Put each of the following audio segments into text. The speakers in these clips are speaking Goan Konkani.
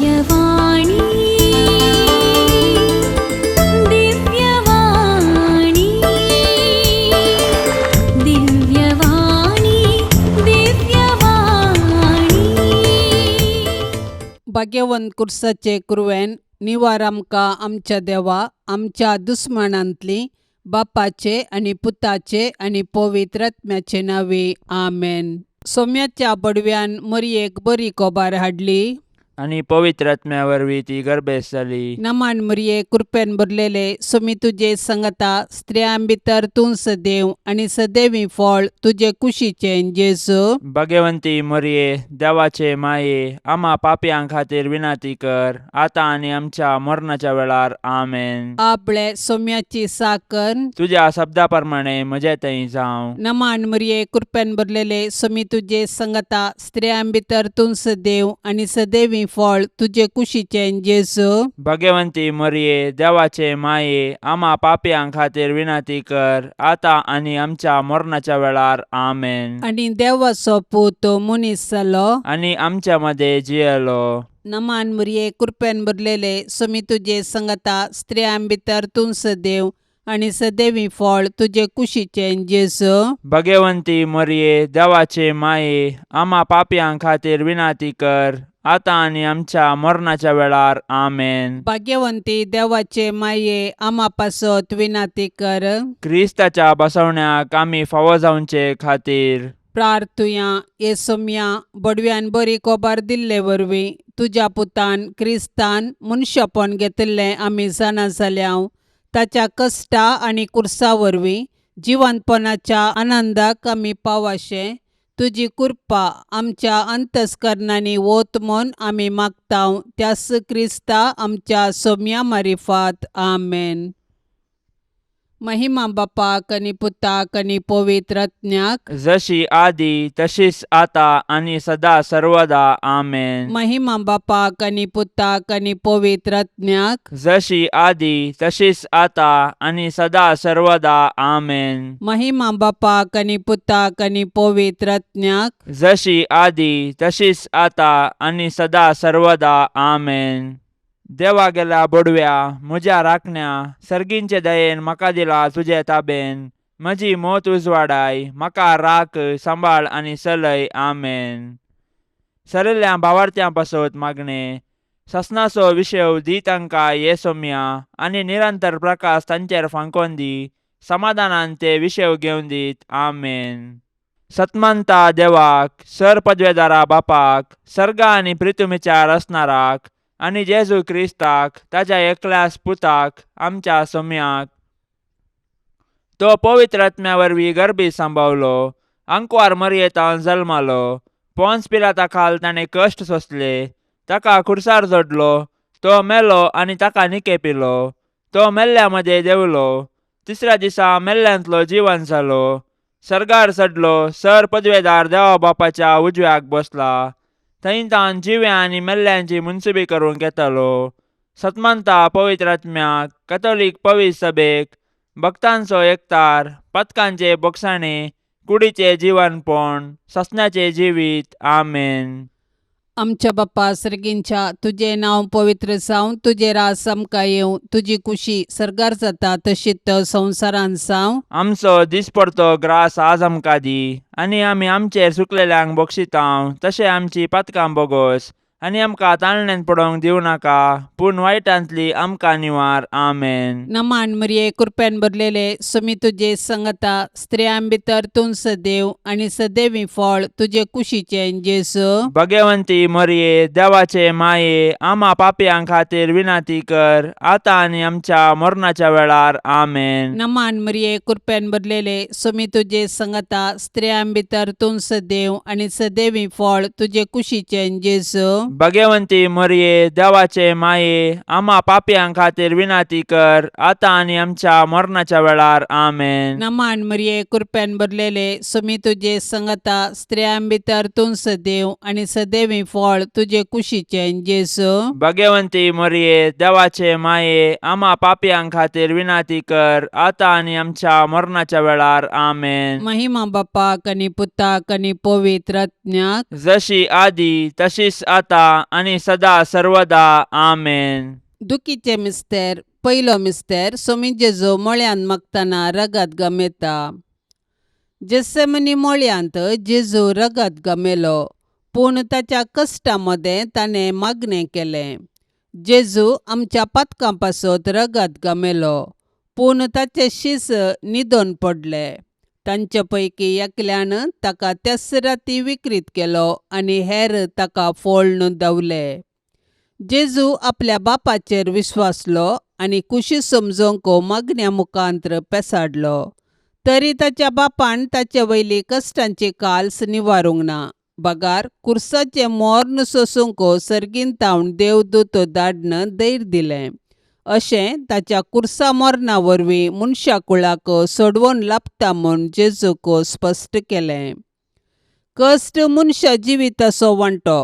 दिव्यवाणी, दिव्यवाणी, दिव्यवाणी, दिव्यवाणी. भाग्यवंत कुर्साचे कुरवेन निवार आमकां आमच्या देवा आमच्या दुस्मानांतली बापाचे आनी पुताचे आनी पवित्र आत्म्याचे नांवे आमेन. सोम्याच्या बडव्यान मरयेक बरी कोबार हाडली आनी पवित्र आत्म्या वरवीं ती गर्भेस्त जाली. नमान मरये, कृपेन भरलेले, सोमी तुजे संगता, स्त्रियां भितर तूं सदैव आनी सदैवी फळ तुजे कुशीचें जेजू. भगवंती मरये, देवाचे माये, आमा पापयां खातीर विनंती कर, आतां आनी आमच्या मरणाच्या वेळार. आमेन. आपले सोम्याची साकर. तुज्या शब्दा प्रमाणे म्हजे थंय जावं. नमान मरये, कृपेन भरलेले, सोमी तुजे संगता, स्त्रियां भितर तूं सदैव आनी सदैवी फळ तुजे कुशीचें जेजू. भगवंती मरये, देवाचे माये, आमा पापयां खातीर विनंती कर, आतां आनी आमच्या मरणाच्या वेळार. आमेन. आनी देवाचो पूत मनीस जालो आनी आमच्या मदें जियेलो. नमान मरये, कृपेन भरलेले, सोमी तुजे संगता, स्त्रियां भितर तूं सदैव आनी सदैवी फळ तुजे कुशीचें जेजू. भगवंती मरये, देवाचे माये, आमा पापयां खातीर विनंती कर, आतां आनी आमच्या मरणाच्या वेळार. आमेन. भाग्यवंती देवाचे माये, आमा पासत विनंती कर. क्रिस्ताच्या बसवण्याक आमी फावो जावचे खातीर प्रार्थुया. हे सोम्या, बडव्यान बरी कोबार दिल्ले वरवीं तुज्या पुतान क्रिस्तान मनशापण घेतिल्लें आमी जाणा जाल्या. ताच्या कश्टा आनी कुर्सा वरवीं जिवंतपणाच्या आनंदाक आमी पावाशें तुजी कृपा आमच्या अंतस्करणांनी वत म्हूण आमी मागता, त्यास क्रिस्ता आमच्या सोम्या मारिफात. आमेन. महिमा बापाक आनी पुताक आनी पवित्र आत्म्याक. जशी आदी तशीच आता आनी सदा सर्वदा. आमेन. महिमा बापाक आनी पुताक आनी पवित्र आत्म्याक. जशी आदी तशीच आता आनी सदा सर्वदा. आमेन. महिमा बापाक आनी पुताक आनी पवित्र आत्म्याक. जशी आदी तशीच आता आनी सदा सर्वदा. आमेन. देवा गेल्या बोडव्या, म्हज्या राखण्या, सर्गींचे दयेन म्हाका दिला तुजे ताबेन. म्हजी मोत उजवाडाय, म्हाका राख, सांबाळ आनी चलय. आमेन. सरिल्ल्या भावार्थ्यां पासत मागणें. ससनाचो विशेव दी तांकां ये सोम्या आनी निरंतर प्रकाश तांचेर फांकोन दी. समाधानान ते विशेव घेवन दीत. आमेन. सतमंता देवाक, सर पदवेदारा बापाक, सर्गा आनी प्रितुमीच्या रचणाराक आनी जेजू क्रिस्ताक ताच्या एकल्याच पुताक, आमच्या सोम्याक, तो पवित्र आत्म्या वरवीं गर्भी सांबावलो, आंकवार मरयेतान जल्मालो, पोन्स पिलाता खाल ताणें कश्ट सोंसले, ताका खुर्सार जोडलो, तो मेलो आनी ताका निकेपिलो, तो मेल्ल्या मदें देंवलो, तिसऱ्या दिसा मेल्ल्यांतलो जिवन जालो, सर्गार चडलो, सर पदवेदार देवा बापाच्या उजव्याक बसला, थंय तावन जिव्या आनी मेल्ल्यांची मुनसुबी करूंक येतालो. सतमंता पवित्र आत्म्याक, कथोलीक पवित्र सभेक, भक्तांचो एकतार, पथकांचे बोगसाणे, कुडीचे जिवनपण, ससण्याचे जिवीत. आमेन. आमच्या बाप्पा सर्गींच्या, तुजें नांव पवित्र जावं, तुजें राज आमकां येवं, तुजी कुशी सर्गार जाता तशीच संवसारांत जावं. आमचो दिसपडतो ग्रास आज आमकां दी आनी आमी आमचेर चुकलेल्यांक बक्षितांव तशें आमची पातकां बोगोस आनी आमकां ताळण्यांत पडोवंक दिवं नाका, पूण वायटांतली आमकां निवार. आमेन. नमान मरिये, कृपेन भरलेले, सुमी तुजे संगता, स्त्रियां भितर तूं सदैव आनी सदैवी फळ तुजे कुशीचें जेजू. भगवंती मरिये, देवाचे माये, आमा पापयां खातीर विनंती कर, आतां आनी आमच्या मरणाच्या वेळार. आमेन. नमान मरिये, कृपेन भरलेले, सुमी तुजे संगता, स्त्रियां भितर तूं सदैव आनी सदैवी फळ तुजे कुशीचें जेजू. भगवंती मरिये, देवाचे माये, आमा पापयां खातीर विनंती कर, आतां आनी आमच्या मरणाच्या वेळार. आमेन. नमान मरिये, कृपेन भरलेले, सुमी तुजे संगता, स्त्रियां भितर तूं सदैव आनी सदैवी फळ तुजे कुशीचें जेजू. भगवंती मरिये, देवाचे माये, आमा पापयां खातीर विनंती कर, आतां आनी आमच्या मरणाच्या वेळार. आमेन. महिमा बापाक आनी पुताक आनी पवित्र आत्म्याक. जशी आदी तशीच आता आतां आनी सदा सर्वदा. आमेन. दुखीचे मिस्तेर. पयलो मिस्तेर. सोमी जेजू मळ्यांत मागतना रगत गमेता. जेसेमनी मळ्यांत जेजू रगत गमेलो, पूण ताच्या कश्टा मदें ताणें मागणें केलें. जेजू आमच्या पातकां पासत रगत गमेलो, पूण ताचे शीस न्हिदोन पडले. तांचे पैकी एकल्यान ताका त्याच राती विक्रीत केलो आनी हेर ताका फोळ्ण धांवले. जेजू आपल्या बापाचेर विश्वासलो आनी कुशी समजोवंक मागण्या मुखांत्र पेसाडलो. तरी ताच्या बापान ताचे वयली कश्टांची काल्स निवारूंक ना, बगार कुर्साचें मोर्न सोसूंक सर्गीन तावन देवदूत धाडन धैर्य दिलें. अशें ताच्या कुर्सा मरणा वरवीं मनशा कुळाक सोडवण लाबता म्हूण जेजूक स्पश्ट केलें. कश्ट मनशा जिविताचो वांटो,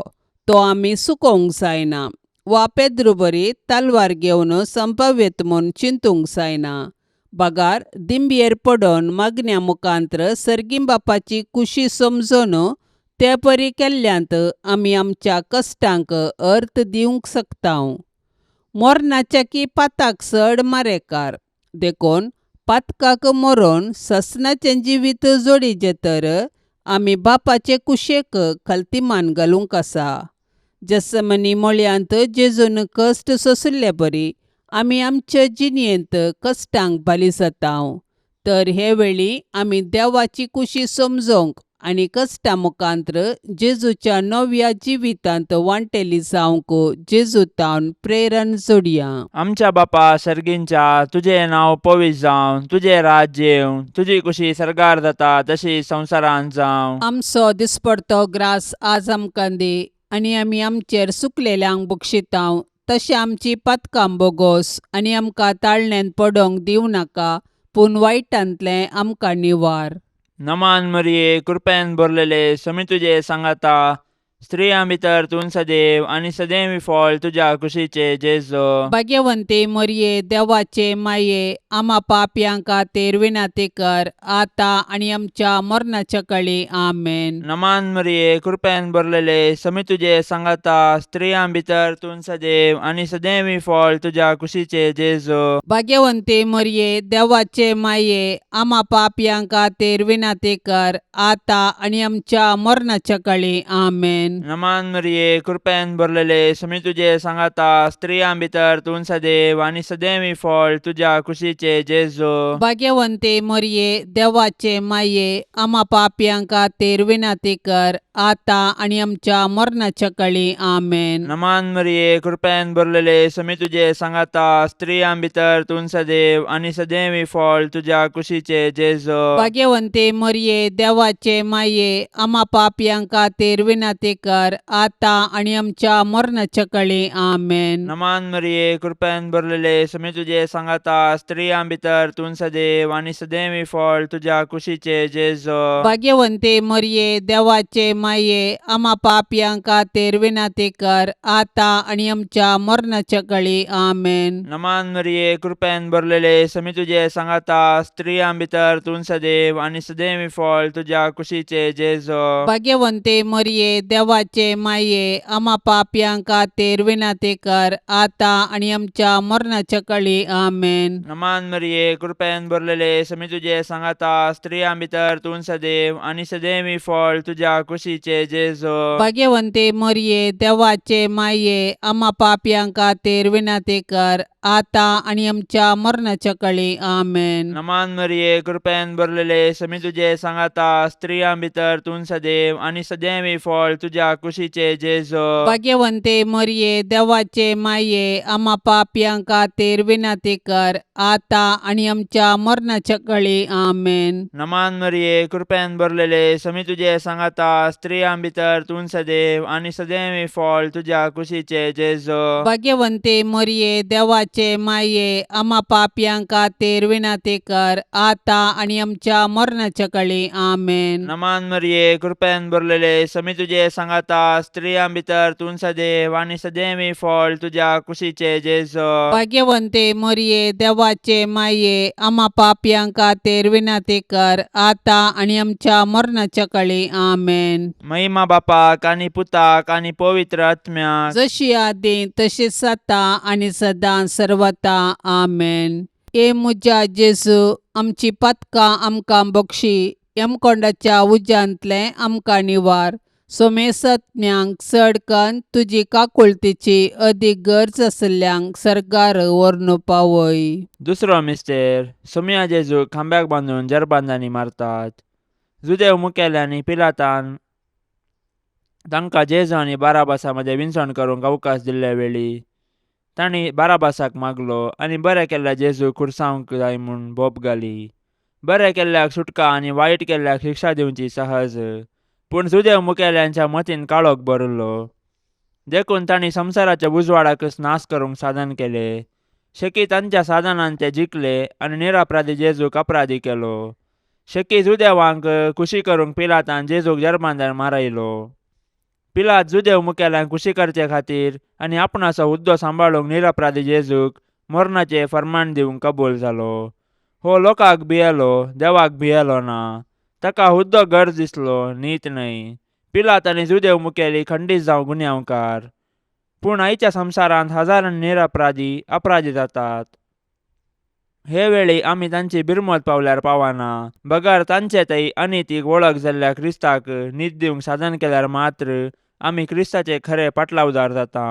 तो आमी चुकोवंक जायना वा पेद्रू बरी तलवार घेवन संपाव्यत म्हूण चिंतूंक जायना, बगार दिंबयेर पडोन मागण्या मुखांत्र सर्गीं बापाची कुशी समजून ते परी केल्ल्यांत आमी आमच्या कश्टांक अर्थ दिवंक शकता. मरणाच्या की पाताक चड मारेकार, देखून पातकाक मरोन ससनाचें जिवीत जोडीचें तर आमी बापाचे कुशेक खलतीमान घालूंक आसा. जसमनी मळयांत जेजून कश्ट सोंशिल्ले बरी आमी आमचे जिणेंत कश्टांक बाली जाता. तर हे वेळी आमी देवाची कुशी समजोवंक आनी कश्टा मुखांत्र जेजूच्या नव्या जिवितांत वांटेली जावंक जेजू तावन प्रेरण जोडया. आमच्या बापा सर्गींच्या, तुजें नांव पवित्र जावं, तुजें राज्य येवं, तुजी कुशी सर्गार जाता तशी संवसारांत जावं. आमचो दिसपडतो ग्रास आज आमकां दी आनी आमी आमचेर सुकलेल्यांक बक्षितांव तशें आमची पातकां बोगोस आनी आमकां ताळण्यांत पडोंक दिवं नाका, पूण वायटांतलें आमकां निवार. नमान मरिये, कृपेन भरलेले, समी तुजे सांगाता, स्त्रियां भितर तूं सदैव आनी सदैव फळ तुज्या कुशीचे जेजो. भाग्यवंती मरिये, देवाचे माये, आमा पापयां खातीर विनंती कर, आतां आनी आमच्या मरणाच्या कळी. आमेन. नमान मरिये, कृपेन भरलेले, समी तुजे सांगाता, स्त्रियां भितर तूं सदैव आनी सदैव फळ तुज्या कुशीचे जेजो. भाग्यवंती मरिये, देवाचे माये, आमा पापयां खातीर विनंती कर, आतां आनी आमच्या मरणाच्या कळी. आमेन. नमान मरिये, कृपेन भरलेले, समी तुजे सांगाता, स्त्रियां भितर तूं सदैव आनी सदैव फळ तुज्या कुशीचे जेजो. भाग्यवंती मरिये, देवाचे माये, आमा पापयां खातीर विनंती कर, आतां आनी आमच्या मरणाच्या कळी. आमेन. नमान मरिये, कृपेन भरलेले, समी तुजे सांगाता, स्त्रियां भितर तूं सदैव आनी सदैव फळ तुज्या कुशीचे जेजो. भाग्यवंती मरिये, देवाचे माये, आमा पापयां खातीर विनंती कर, आतां आनी आमच्या मरणाच्या कळी. आमेन. नमान मरिये, कृपेन भरलेले, समी तुजे सांगाता, स्त्रियां भितर तूं सदैव आनी सदैव फळ तुज्या कुशीचे जेजो. भाग्यवंती मरिये, देवाचे माये, आमा पापयां खातीर विनंती कर, आतां आनी आमच्या मरणाच्या कळी. आमेन. नमान मरिये, कृपेन भरलेले, समी तुजे सांगाता, स्त्रियां भितर तूं सदैव आनी सदैव फळ तुज्या कुशीचे जेजो. भाग्यवंती मरिये, देवाचे माये, आमा पापयां खातीर विनंती कर, आतां आनी आमच्या मरणाच्या कळी. आमेन. नमान मरिये, कृपेन भरलेले, समी तुजे सांगाता, स्त्रियां भितर तूं सदैव आनी सदैव फळ तुज्या कुशीचे जेजो. भाग्यवंती मरिये, देवाचे माये, आमा पापयां खातीर विनंती कर, आतां आनी आमच्या मरणाच्या कळी. आमेन. नमान मरिये, कृपेन भरलेले, समी तुजे सांगाता, स्त्रियां भितर तूं सदैव आनी सदैव फळ तुज्या कुशीचे जेजो. भाग्यवंती मरिये, देवाचे माये, आमा पापयां खातीर विनंती कर, आतां आनी आमच्या मरणाच्या कळी. आमेन. नमान मरिये, कृपेन भरलेले, समी तुजे सांगाता, स्त्रियां भितर तूं सदैव आनी सदैव फळ तुज्या कुशीचे जेजो. भाग्यवंती मरिये, देवाचे देवाचे माये आमा पापयां खातीर विनंती कर आतां आनी आमच्या मरणाच्या कळी. आमेन. नमान मरिये, कृपेन भरलेले, समी तुजे सांगाता, स्त्रियां भितर तूं सदैव आनी सदैवी फळ तुज्या कुशीचे जेजो. भाग्यवंते मोरये, देवाचे माये, आमा पापयां खातीर विनंती कर आतां आनी आमच्या मरणाच्या कळी. आमेन. महिमा बापाक आनी पुताक आनी पवित्र आत्म्याक. जशी आदी तशीच आतां आनी सदां सर्वता. आमेन. हे म्हज्या जेजू, आमची पातकां आमकां बक्षी, यमकोंडाच्या उज्यांतलें आमकां निवार, सोमेसत्म्यांक चड कन्न तुजी काकुळतीची अदीक गरज आशिल्ल्यांक सर्गार व्हरून पावय. दुसरो मिस्तेर. सोमया जेजूक खांब्याक बांदून जरबांदांनी मारतात. जुदेव मुखेल्यांनी पिलातान तांकां जेजू आनी बाराबासा मदें विनसण करूंक अवकाश दिल्ले वेळी तांणी बाराबासाक मागलो आनी बरें केल्ल्या जेजूक खुर्सावंक जाय म्हूण बोब घाली. बरें केल्ल्याक सुटका आनी वायट केल्ल्याक शिक्षा दिवची सहज, पूण जुदेव मुखेल्यांच्या मतीन काळोख भरिल्लो, देखून तांणी संवसाराच्या उजवाडाकच नाश करूंक साधन केलें. शेकी तांच्या साधनान ते जिखले आनी निरपराधी जेजूक अपराधी केलो. शेकी जुदेवांक खुशी करूंक पिलातान जेजूक जर्मांदार मारयलो. पिलात जुदेव मुखेल्यांक खुशी करचे खातीर आनी आपणाचो हुद्दो सांबाळूंक निरपराधी जेजूक मरणाचें फर्मान दिवंक कबूल जालो. हो लोकांक भियेलो, देवाक भियेलो ना. ताका हुद्दो गरज दिसलो, नीत न्हय. पिलात आनी जुदेव मुखेली खंडीत जावं गुन्यांवकार, पूण आयच्या संवसारांत हजारांनी निरपराधी अपराधी जातात. हे वेळी आमी तांची बिरमत पावल्यार पावना, बगर तांचे थंय अनितीक वळख जाल्ल्या क्रिस्ताक नीत दिवंक साधन केल्यार मात्र आमी क्रिस्ताचे खरे पाटलावदार जाता.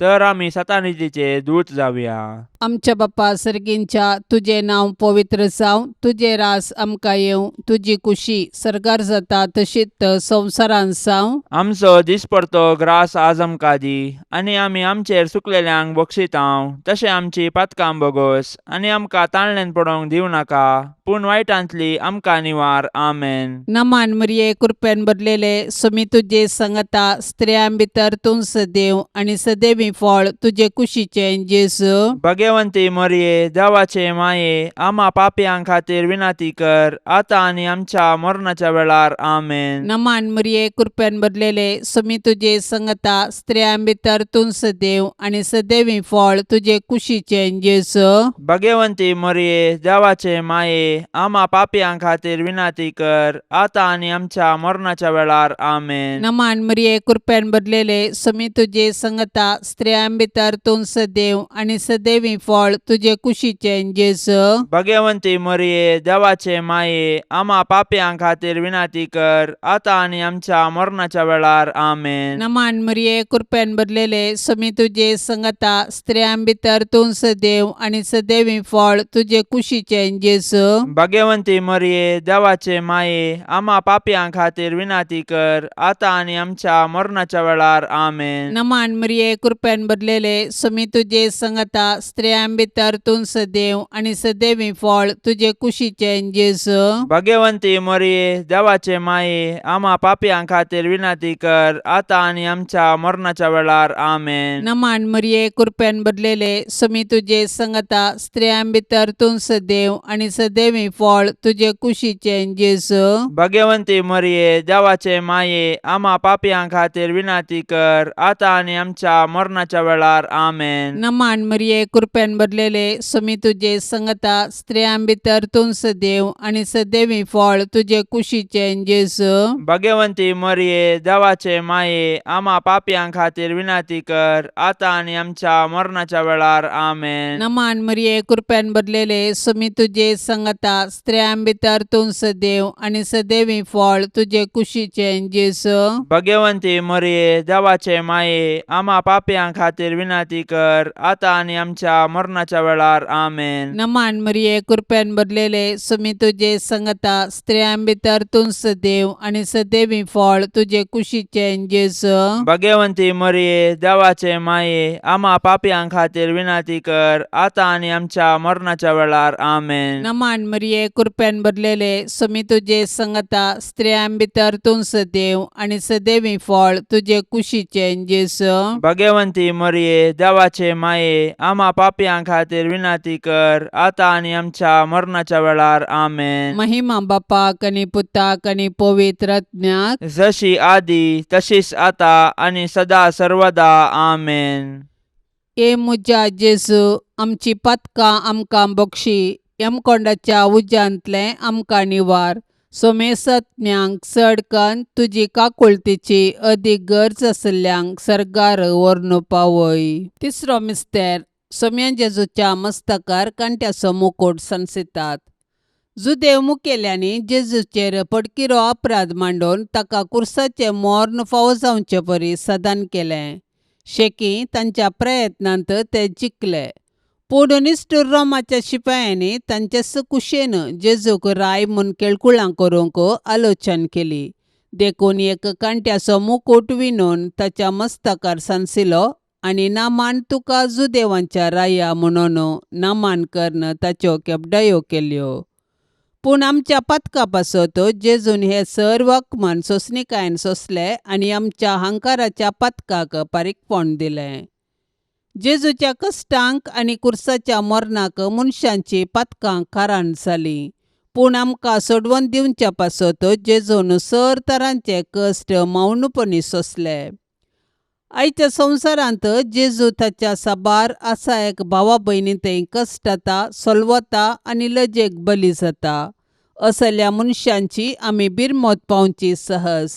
तर आमी सतानितीचे दूत जावया. आमच्या बाप्पा सर्गींच्या, तुजें नांव पवित्र जावं, तुजें रास आमकां येवं, तुजी कुशी सर्गार जाता तशीच संवसारांत जावं. आमचो दिसपडतो ग्रास आज आमकां दी, आनी आमी आमचेर चुकलेल्यांक बक्षितांव तशें आमची पातकां बोगोस, आनी आमकां ताळणेन पडोवंक दिवं नाका, पूण वायटांतली आमकां निवार. आमेन. नमान मरिये, कृपेन भरलेले, सुमी तुजे संगता, स्त्रियां भितर तूं सदैव आनी सदैवी फळ तुजे कुशीचें जेजू. भगवंती मरिये, देवाचे माये, आमा पापयां खातीर विनंती कर आतां आनी आमच्या मरणाच्या वेळार. आमेन. नमान मरिये, कृपेन भरलेले, सुमी तुजे संगता, स्त्रियां भितर तूं सदैव आनी सदैवी फळ तुजे कुशीचें जेजू. भगवंती मरिये, देवाचे माये, आमा पापयां खातीर विनंती कर आतां आनी आमच्या मरणाच्या वेळार. आमेन. नमान मरिये, कृपेन भरलेले, सुमी तुजे संगता, स्त्रियां भितर तूं सदैव आनी सदैवी फळ तुजे कुशीचें जेजू. भगवंती मरिये, देवाचे माये, आमा पापयां खातीर विनंती कर आतां आनी आमच्या मरणाच्या वेळार. आमेन. नमान मरिये, कृपेन भरलेले, सुमी तुजे संगता, स्त्रियां भितर तूं सदैव आनी सदैवी फळ तुजे कुशीचें जेजू. भगवंती मरिये, देवाचे माये, आमा पापयां खातीर विनंती कर आतां आनी आमच्या मरणाच्या वेळार. आमेन. नमान मरिये, कृपेन भरलेले, सुमी तुजे संगता, स्त्रियां भितर तूं सदैव आनी सदैवी फळ तुजे कुशीचें जेजू. भगवंती मरिये, देवाचे माये, आमा पापयां खातीर विनंती कर आतां आनी आमच्या मरणाच्या वेळार. आमेन. नमान मरिये, कृपेन भरलेले, सुमी तुजे संगता, स्त्रियां भितर तूं सदैव आनी सदैवी फळ तुजे कुशीचें जेजू. भगवंती मरिये, देवाचे माये, आमा पापयां खातीर विनंती कर आतां आनी आमच्या मरणाच्या वेळार. आमेन. नमान मरिये, कृपेन भरलेले, सुमी तुजे संगता, स्त्रियां भितर तूं सदैव आनी सदैवी फळ तुजे कुशीचें जेजू. भगवंती मरिये, देवाचे माये, आमा पापयां खातीर विनंती कर आतां आनी आमच्या मरणाच्या वेळार. आमेन. नमान मरिये, कृपेन भरलेले, सुमी तुजे संगता, स्त्रियां भितर तूं सदैव आनी सदैवी फळ तुजे कुशीचें जेजू. भगवंती मरिये, देवाचे माये, आमा पापयां खातीर विनंती कर आतां आनी आमच्या मरणाच्या वेळार. आमेन. नमान मरिये, कृपेन भरलेले, सुमी तुजे संगता, स्त्रियां भितर तूं सदैव आनी सदैवी फळ तुजे कुशीचें जेजू. भगवंती मरिये, देवाचे माये, आमा पापयां खातीर विनंती कर आतां आनी आमच्या मरणाच्या वेळार. आमेन. नमान मरिये, कृपेन भरलेले, सुमी तुजे संगता, स्त्रियां भितर तूं सदैव आनी सदैवी फळ तुजे कुशीचें जेजू. भगवंती भाग्यवंती मरिये देवाचे माये आमा पापयां खातीर विनंती कर आतां आनी आमच्या मरणाच्या वेळार. आमेन. महिमा बापाक आनी पुताक आनी पवित्र आत्म्याक. जशी आदी तशीच आता आनी सदा सर्वदा. आमेन. ए म्हज्या जेजू, आमची पातकां आमकां बक्षी, यमकोंडाच्या उज्यांतलें आमकां निवार, सोमेसत्म्यांक चड कन्न तुजी काकुळतीची अदीक गरज आशिल्ल्यांक सर्गार व्हरून पावय. तिसरो मिस्तेर. सोम्या जेजूच्या मस्तकार कांट्याचो मुकूट सांसितात. जुदेव मुखेल्यांनी जेजूचेर पडकिरो अपराध मांडून ताका कुर्साचें मर्ण फावो जावचे परी सदान केलें. शेकी तांच्या प्रयत्नांत ते जिखले, पूण निश्ठूर रोमाच्या शिपायांनी तांचे कुशेन जेजूक राय म्हूण केळकुळां करूंक आलोचन केली. देखून एक कांट्याचो मुकूट विणून ताच्या मस्तकार सांसिलो आनी नामान तुका जुदेवांच्या राया म्हणून नामान करून ताच्यो केपडायो केल्यो. पूण आमच्या पातका पासत जेजून हे सर्व अपमान सोंसणीकायेन सोंसले आनी आमच्या हंकाराच्या पातकाक पारीकपण दिलें. जेजूच्या कश्टांक आनी कुर्साच्या मरणाक मनशांची पातकां कारण जालीं, पूण आमकां सोडवून दिवच्या पासत जेजून सर तरांचे कश्ट मौनपणी सोंसले. आयच्या संवसारांत जेजू ताच्या साबार आसा एक भावा भयणी थंय कश्टता, सोलवता आनी लजेक बली जाता. असल्या मनशांची आमी बिरमत पावची सहज,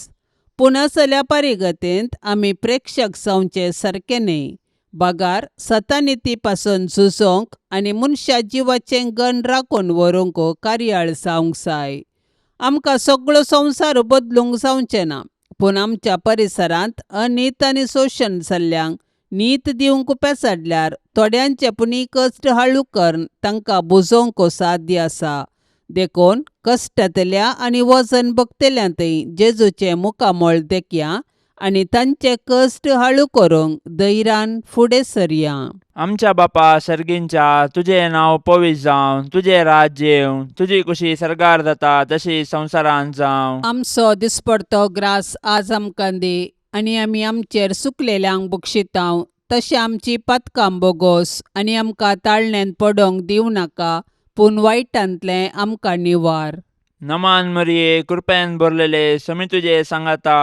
पूण असल्या परिगतेंत आमी प्रेक्षक जावचे सारकें न्हय, बगार सतानिती पासून झुजोंक आनी मनशा जिवाचें गण राखून व्हरूंक कार्याळ जावंक जाय. आमकां सगळो संवसार बदलूंक जावचें ना, पूण आमच्या परिसरांत अनीत आनी शोशण जाल्ल्यांक नीत दिवंक पेसाडल्यार थोड्यांचे पुणी कश्ट हाळू करून तांकां बुजोवंक साध्य आसा. देखून कश्टांतल्या आनी वजन भोगतल्या थंय जेजूचें मुखामळ देखया आनी तांचे कश्ट हाळू करूंक धैर्यान फुडें सरया. आमच्या बापा सर्गींच्या, तुजें नांव पवित्र जावं, तुजें राज्य येवं, तुजी कुशी सर्गार जाता तशी संवसारांत जावं. आमचो दिसपडतो ग्रास आज आमकां दी आनी आमी आमचेर सुकलेल्यांक बक्षितांव तशें आमची पातकां बोगोस आनी आमकां ताळण्यांत पडोंक दिवं नाका, पूण वायटांतलें आमकां निवार. नमान मरिये, कृपेन भरलेले, समी तुजे सांगाता,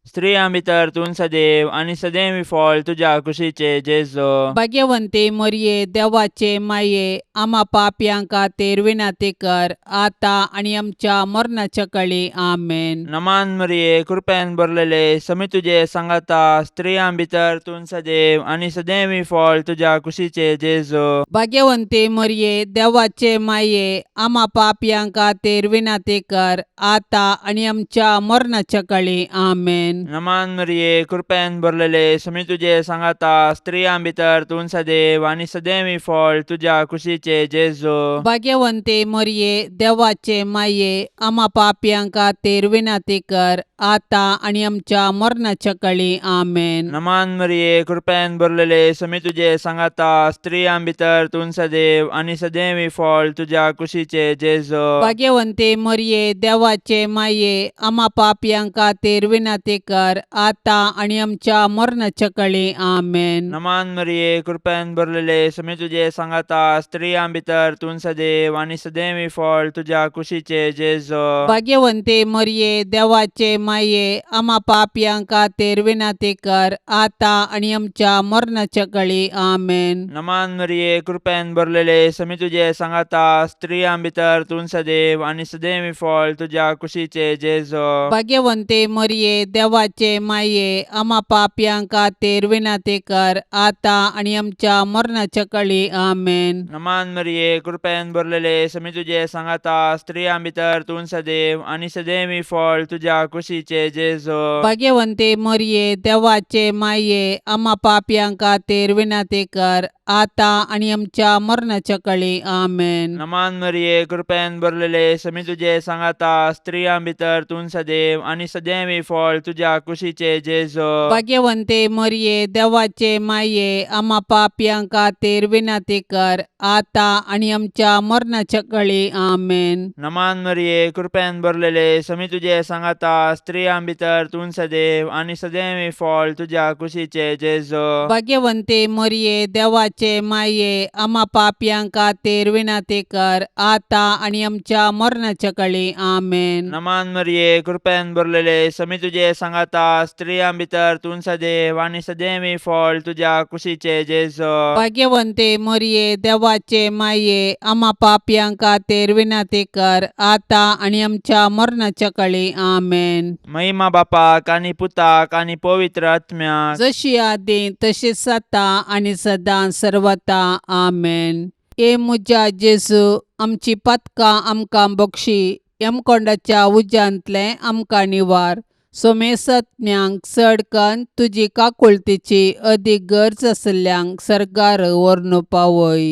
स्त्रियां भितर तूं सदैव आनी सदैव फळ तुज्या कुशीचे जेजो. भाग्यवंती मरिये, देवाचे माये, आमा पापयां खातीर विनंती कर आतां आनी आमच्या मरणाच्या कळी. आमेन. नमान मरिये, कृपेन भरलेले, समी तुजे सांगाता, स्त्रियां भितर तूं सदैव आनी सदैव फळ तुज्या कुशीचे जेजो. भाग्यवंती मरिये, देवाचे माये, आमा पापयां खातीर विनंती कर आतां आनी आमच्या मरणाच्या कळी. आमेन. नमान मरिये, कृपेन भरलेले, समी तुजे सांगाता, स्त्रियां भितर तूं सदैव आनी सदैव फळ तुज्या कुशीचे जेजो. भाग्यवंती मरिये, देवाचे माये, आमा पापयां खातीर विनंती कर आतां आनी आमच्या मरणाच्या कळी. आमेन. नमान मरिये, कृपेन भरलेले, समी तुजे सांगाता, स्त्रियां भितर तूं सदैव आनी सदैव फळ तुज्या कुशीचे जेजो. भाग्यवंती मरिये, देवाचे माये, आमा पापयां खातीर विनंती कर आतां आनी आमच्या मरणाच्या कळी. आमेन. नमान मरिये, कृपेन भरलेले, समी तुजे सांगाता, स्त्रियां भितर तूं सदैव आनी सदैव फळ तुज्या कुशीचे जेजो. भाग्यवंती मरिये, देवाचे माये, आमा पापयां खातीर विनंती कर आतां आनी आमच्या मरणाच्या कळी. आमेन. नमान मरिये, कृपेन भरलेले, समी तुजे सांगाता, स्त्रियां भितर तूं सदैव आनी सदैव फळ तुज्या कुशीचे जेजो. भाग्यवंती मरिये, देवाचे माये, आमा पापयां खातीर विनंती कर आतां आनी आमच्या मरणाच्या कळी. आमेन. नमान मरिये, कृपेन भरलेले, समी तुजे सांगाता, स्त्रियां भितर तूं सदैव आनी सदैव फळ तुज्या कुशीचे जेजो. भाग्यवंती मरिये, देवाचे माये, आमा पापयां खातीर विनंती कर आतां आनी आमच्या मरणाच्या कळी. आमेन. नमान मरिये, कृपेन भरलेले, समी तुजे सांगाता, स्त्रियां भितर तूं सदैव आनी सदैव फळ तुज्या तुज्या कुशीचे जेजो. भाग्यवंते मरये, देवाचे माये, आमा पापयां खातीर विनंती कर, आतां आनी आमच्या मरणाच्या कळी. आमेन. नमान मरिये, कृपेन भरलेले, समी तुजे सांगाता, स्त्रियां भितर तूं सदैव आनी सदैव फळ तुज्या कुशीचे जेजो. भाग्यवंते मरये, देवाचे माये, आमा पापयां खातीर विनंती कर, आतां आनी आमच्या मरणाच्या कळी. आमेन. नमान मरिये, कृपेन भरलेले, समी तुजे सांगाता, स्त्रियां भितर तूं सदैव आनी सदैव फळ तुज्या कुशीचे जेजो. भाग्यवंते मरये, देवाचे माये, आमा पापयां खातीर विनंती कर, आतां आनी आमच्या मरणाच्या कळी. आमेन. महिमा बापाक आनी पुताक आनी पवित्र आत्म्याक. जशी आदी तशीच आतां आनी सदां सर्वता. आमेन. ए म्हज्या जेजू, आमची पातकां आमकां बक्षी, यमकोंडाच्या उज्यांतलें आमकां निवार, सोमेसत्म्यांक चड कन्न तुजी काकुळतीची अदीक गरज आशिल्ल्यांक सर्गार व्हरून पावय.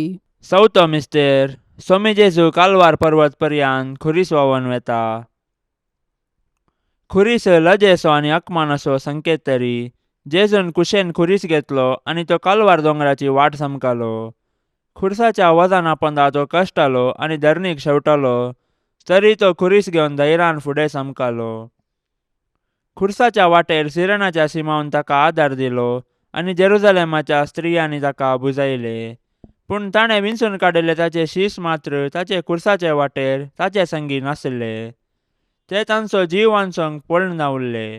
चवथो मिस्तेर. सोमी जेजू कालवार पर्वत पर्यान खुरीस व्हांवन वेता. खुरीस लजेचो आनी अकमानाचो संकेत तरी जेजून कुशेन खुरीस घेतलो आनी तो कालवार दोंगराची वाट समकालो. खुरसाच्या वजना पोंदा तो कश्टालो आनी धरणीक शेवटालो, तरी तो खुरीस घेवन धैर्यान फुडें समकालो. खुरसाच्या वाटेर सिरणाच्या सिमावन ताका आदार दिलो आनी जेरुजलेमाच्या स्त्रियांनी ताका बुजायले. पूण ताणें विंचून काडिल्ले ताचे शीस मात्र ताचे खुरसाचे वाटेर ताचे संगी नासले. ते तांचो जीव वांचोवंक पळून उरले.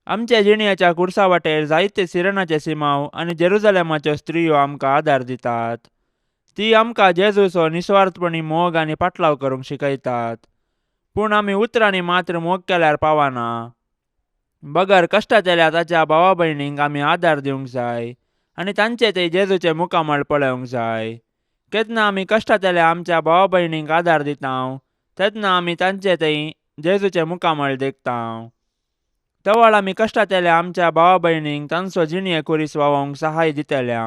आमच्या जिणयाच्या खुरसा वाटेर जायते सिरणाचे सिमाव आनी जेरुजलेमाच्यो स्त्रियो आमकां आदार दितात. ती आमकां जेजूचो निस्वार्थपणी मोग आनी पाटलाव करूंक शिकयतात. पूण आमी उतरांनी मात्र मोग केल्यार पावना, बगर कश्टांतल्या ताच्या भावा भयणींक आमी आदार दिवंक जाय आनी तांचे ते जेजूचे मुखामळ पळोवंक जाय. केन्ना आमी कश्टांतल्या आमच्या भावा भयणींक आदार दिता तेन्ना आमी तांचे थंय जेजूचे मुखामळ देखता. तवळ आमी कश्टांतल्या आमच्या भावा भयणींक तांचो जिणये खुरीस व्हांवोवंक सहाय दितले.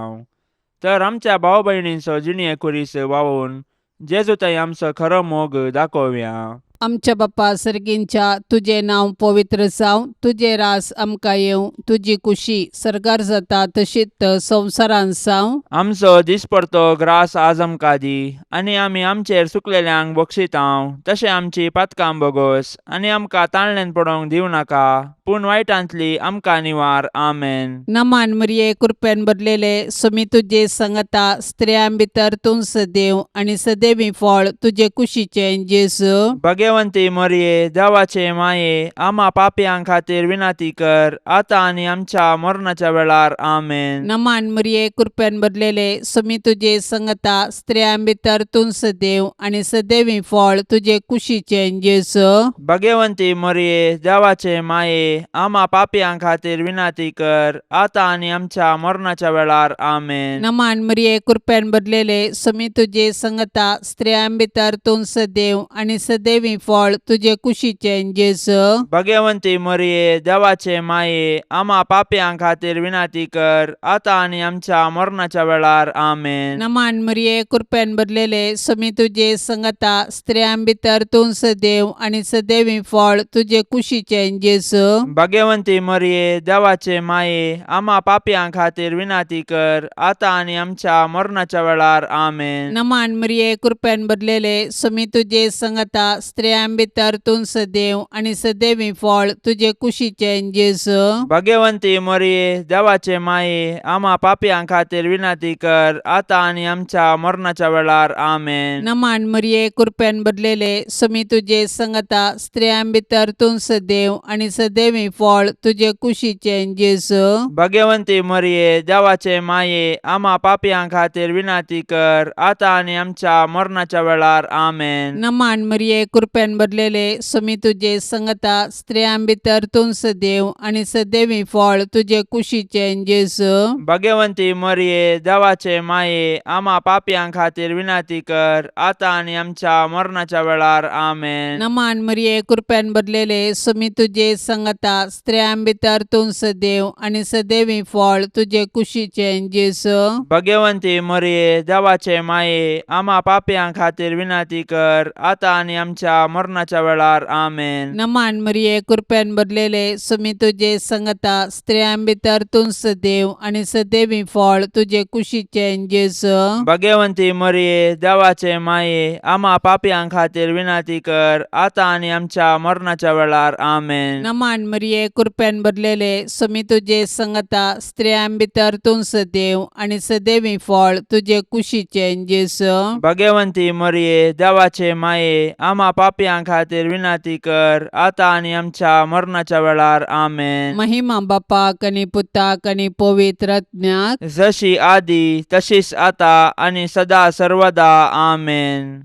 तर आमच्या भाव भयणींचो जिणये खुरीस व्हांवोवन जेजू थंय आमचो खरो मोग दाखोवया. आमच्या बाप्पा सर्गींच्या, तुजें नांव पवित्र जावं, तुजें रास आमकां येवं, तुजी कुशी सर्गार जाता तशीच संवसारांत जावं. आमचो दिसपडतो ग्रास आज आमकां दी आनी आमी आमचेर सुकलेल्यांक बक्षितांव तशें आमची पातकां बोगोस आनी आमकां ताळण्यान पडोवंक दिवं नाका, पूण वायटांतली आमकां निवार. आमेन. नमान मरिये, कृपेन भरलेले, सुमी तुजे संगता, स्त्रियां भितर तूं सदैव आनी सदैवी फळ तुजे कुशीचें जेजू. भगवंती मरिये, देवाचे माये, आमा पापयां खातीर विनंती कर, आतां आनी आमच्या मरणाच्या वेळार. आमेन. नमान मरिये, कृपेन भरलेले, सुमी तुजे संगता, स्त्रियां भितर तूं सदैव आनी सदैवी फळ तुजे कुशीचें जेजू. भगवंती मरिये, देवाचे माये, आमा पापयां खातीर विनंती कर, आतां आनी आमच्या मरणाच्या वेळार. आमेन. नमान मरिये, कृपेन भरलेले, सुमी तुजे संगता, स्त्रियां भितर तूं सदैव आनी सदैवी फळ तुजे कुशीचें जेजू. भगवंती मरिये, देवाचे माये, आमा पापयां खातीर विनंती कर, आतां आनी आमच्या मरणाच्या वेळार. आमेन. नमान मरिये, कृपेन भरलेले, सुमी तुजे संगता, स्त्रियां भितर तूं सदैव आनी सदैवी फळ तुजे कुशीचें जेजू. भगवंती मरिये, देवाचे माये, आमा पापयां खातीर विनंती कर, आतां आनी आमच्या मरणाच्या वेळार. आमेन. नमान मरिये, कृपेन भरलेले, सुमी तुजे संगता, स्त्रियां भितर तूं सदैव आनी सदैवी फळ तुजे कुशीचें जेजू. भगवंती मरिये, देवाचे माये, आमा पापयां खातीर विनंती कर, आतां आनी आमच्या मरणाच्या वेळार. आमेन. नमान मरिये, कृपेन भरलेले, सुमी तुजे संगता, स्त्रियां भितर तूं सदैव आनी सदैवी फळ तुजे कुशीचें जेजू. भगवंती मरिये, देवाचे माये, आमा पापयां खातीर विनंती कर, आतां आनी आमच्या मरणाच्या वेळार. आमेन. नमान मरिये, कृपेन भरलेले, सुमी तुजे संगता, स्त्रियां भितर तूं सदैव आनी सदैवी फळ तुजे कुशीचें जेजू. भगवंती मरिये, देवाचे माये, आमा पापयां खातीर विनंती कर, आतां आनी आमच्या मरणाच्या वेळार. आमेन. नमान मरिये, कृपेन भरलेले, सुमी तुजे संगता, स्त्रियां भितर तूं सदैव आनी सदैवी फळ तुजे कुशीचें जेजू. भगवंती मरिये, देवाचे माये, आमा पापयां खातीर विनंती कर, आतां आनी आमच्या आमच्या मरणाच्या वेळार. आमेन. नमान मरिये, कृपेन भरलेले, सुमी तुजे संगता, स्त्रियां भितर तूं सदैव आनी सदैवी फळ तुजे कुशीचें जेजू. भगवंती मरिये, देवाचे माये, आमा पापयां खातीर विनंती कर, आतां आनी आमच्या मरणाच्या वेळार. आमेन. नमान मरिये, कृपेन भरलेले, सुमी तुजे संगता, स्त्रियां भितर तूं सदैव आनी सदैवी फळ तुजे कुशीचें जेजू. भगवंती मरिये, देवाचे माये, आमा पापयां खातीर विनंती कर, आतां आनी आमच्या मरणाच्या वेळार. आमेन. महिमा बापाक आनी पुताक आनी पवित्र आत्म्याक. जशी आदी तशीच आता आनी सदा सर्वदा. आमेन.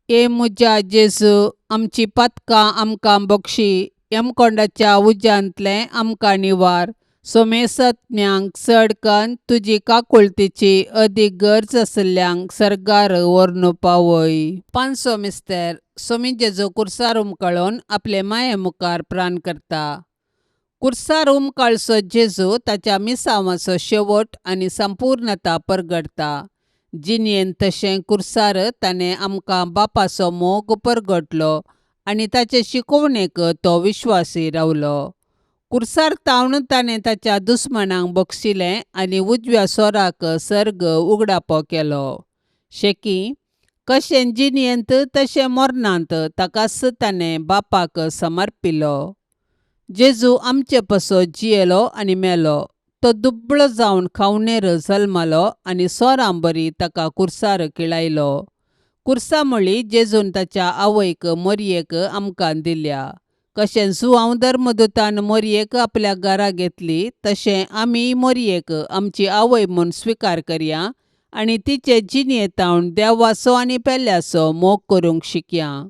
ए म्हज्या जेजू, आमची पातकां आमकां बक्षी, यमकोंडाच्या उज्यांतलें आमकां निवार, सोमेसत्म्यांक चड कन्न तुजी काकुळतीची अदीक गरज आशिल्ल्यांक सर्गार व्हरून पावय. पांचसो मिस्तर. सोमी जेजू कुर्सार उमकळून आपले माये मुखार प्राण करता. कुर्सार उमकाळचो जेजू ताच्या मिसांवाचो शेवट आनी संपूर्णता परगटता. जिणेंत तशें कुर्सार ताणें आमकां बापाचो मोग परगटलो आनी ताचे शिकोवणेक तो विश्वासी रावलो. कुर्सार तावन ताणें ताच्या दुस्मानांक बक्षिलें आनी उजव्या सोराक सर्ग उगडापो केलो. शेकी कशें जिणेंत तशें मरणांत ताकाच ताणें बापाक समर्पिलो. जेजू आमचे पासत जियेलो आनी मेलो. तो दुबळो जावन खावणेर जल्मलो आनी सोरां बरी ताका कुर्सार किळायलो. कुर्सा म्हळी जेजून ताच्या आवयक मोरयेक आमकां दिल्या. कशें जुआंव धर्मदूतान मोरयेक आपल्या घरा घेतली तशें आमी मोरयेक आमची आवय म्हूण स्विकार करया आनी तिचे जिणेंत देवाचो आनी पेल्याचो मोग करूंक शिकया.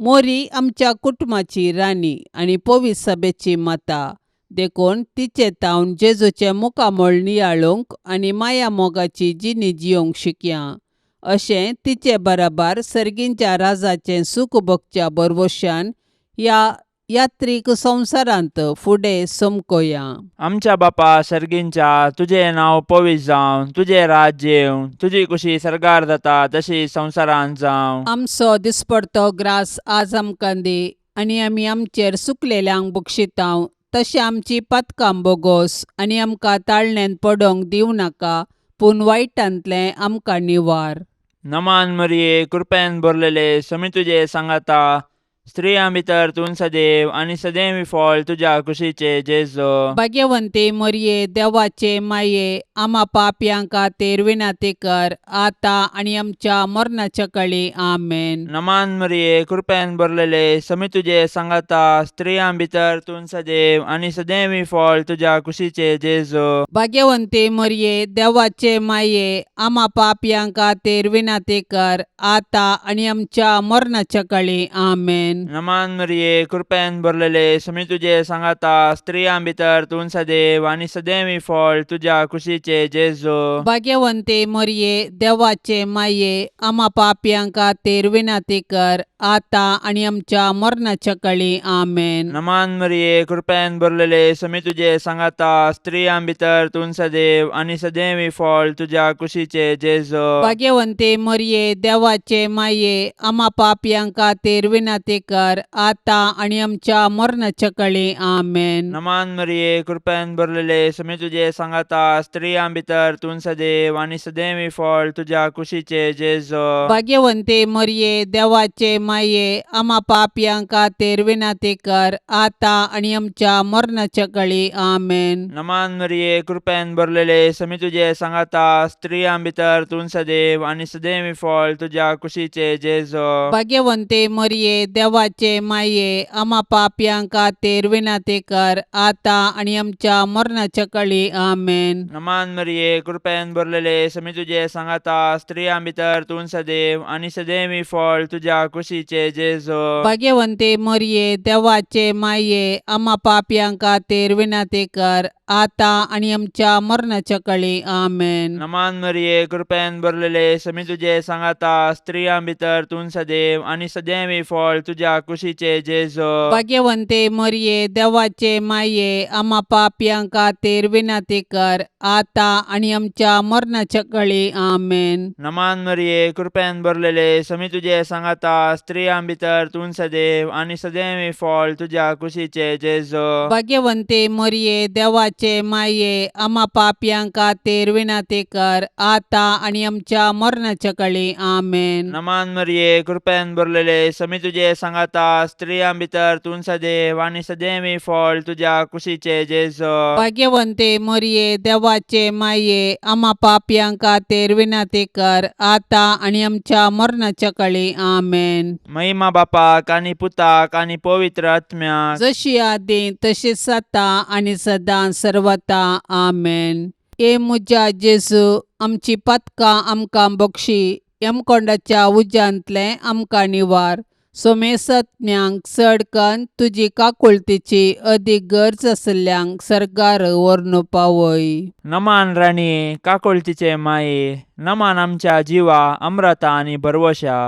मोरी आमच्या कुटुंबाची राणी आनी पवित्र सभेची माता, देखून तिचे तावन जेजूचें मुखामळ नियाळूंक आनी माया मोगाची जिणी जियोंक शिकया. अशें तिचे बराबर सर्गींच्या राजाचें सूख भोगच्या भरवशान ह्या यात्रीक संवसारांत फुडें समकोया. आमच्या बापा सर्गींच्या, तुजें नांव पवित्र जावं, तुजें राज्य येवं, तुजी कुशी सर्गार जाता तशी संवसारांत जावं. आमचो दिसपडतो ग्रास आज आमकां दी आनी आमी आमचेर सुकलेल्यांक बक्षितांव तशें आमची पातकां बोगोस आनी आमकां ताळण्यांत पडोंक दिवं नाका, पूण वायटांतलें आमकां निवार. नमान मरिये, कृपेन भरलेले, समी तुजे सांगाता, स्त्रियां भितर तूं सदैव आनी सदैव फळ तुज्या कुशीचे जेजू. भाग्यवंती मरिये, देवाचे माये, आमा पापयां खातीर विनंती कर, आतां आनी आमच्या मरणाच्या कळी. आमेन. नमान मरिये, कृपेन भरलेले, समी तुजे सांगाता, स्त्रियां भितर तूं सदैव आनी सदैव फळ तुज्या कुशीचे जेजू. भाग्यवंती मरिये, देवाचे माये, आमा पापयां खातीर विनंती कर, आतां आनी आमच्या मरणाच्या कळी. आमेन. नमान मरिये, कृपेन भरलेले, समी तुजे सांगाता, स्त्रियां भितर तूं सदैव आनी सदैव फळ तुज्या कुशीचे जेजू. भाग्यवंती मरिये, देवाचे माये, आमा पापयां खातीर विनंती कर, आतां आनी आमच्या मरणाच्या कळी. आमेन. नमान मरिये, कृपेन भरलेले, समी तुजे सांगाता, स्त्रियां भितर तूं सदैव आनी सदैव फळ तुज्या कुशीचे जेजू. भाग्यवंती मरिये, देवाचे माये, आमा पापयां खातीर विनंती कर, आतां आनी आमच्या मरणाच्या कळी. आमेन. नमान मरिये, कृपेन भरलेले, समी तुजे सांगाता, स्त्रियां भितर तूं सदैव आनी सदैव फळ तुज्या कुशीचे जेजू. भाग्यवंती मरिये, देवाचे माये, आमा पापयां खातीर विनंती कर, आतां आनी आमच्या मरणाच्या कळी. आमेन. नमान मरिये, कृपेन भरलेले, समी तुजे सांगाता, स्त्रियां भितर तूं सदैव आनी सदैव फळ तुज्या कुशीचे जेजू. भाग्यवंती मरिये, देवाचे माये, आमा पापयां खातीर विनंती कर, आतां आनी आमच्या मरणाच्या कळी. आमेन. नमान मरिये, कृपेन भरलेले, समी तुजे सांगाता, स्त्रियां भितर तूं सदैव आनी सदैव फळ तुज्या कुशीचे जेजू. भाग्यवंती मरिये, देवाचे माये, आमा पापयां खातीर विनंती कर, आतां आनी आमच्या मरणाच्या कळी. आमेन. नमान मरिये, कृपेन भरलेले, समी तुजे सांगाता, स्त्रियां भितर तूं सदैव आनी सदैव फळ तुज्या तुज्या कुशीचे जेजो. भाग्यवंते मरये, देवाचे माये, आमा पापयां खातीर विनंती कर, आतां आनी आमच्या मरणाच्या कळी. आमेन. नमान मरिये, कृपेन भरलेले, समी तुजे सांगाता, स्त्रियां भितर तूं सदैव आनी सदैव फळ तुज्या कुशीचे जेजो. भाग्यवंते मरये, देवाचे माये, आमा पापयां खातीर विनंती कर, आतां आनी आमच्या मरणाच्या कळी. आमेन. नमान मरिये, कृपेन भरलेले, समी तुजे सांगाता, स्त्रियां भितर तूं सदैव आनी सदैव फळ तुज्या कुशीचे जेजो. भाग्यवंते मरये, देवाचे माये, आमा पापयां खातीर विनंती कर, आतां आनी आमच्या मरणाच्या कळी. आमेन. महिमा बापाक आनी पुताक आनी पवित्र आत्म्याक. जशी आदी तशीच आतां आनी सदां सर्वता. आमेन. ए म्हज्या जेजू, आमची पातकां आमकां बक्षी, यमकोंडाच्या उज्यांतलें आमकां निवार, सोमेसत्म्यांक चड कन्न तुजी काकुळतीची अदीक गरज आशिल्ल्यांक सर्गार व्हरून पावय. नमान राणये, काकुळतीचे माये, नमान आमच्या जिवा, अम्रता आनी भरवशा.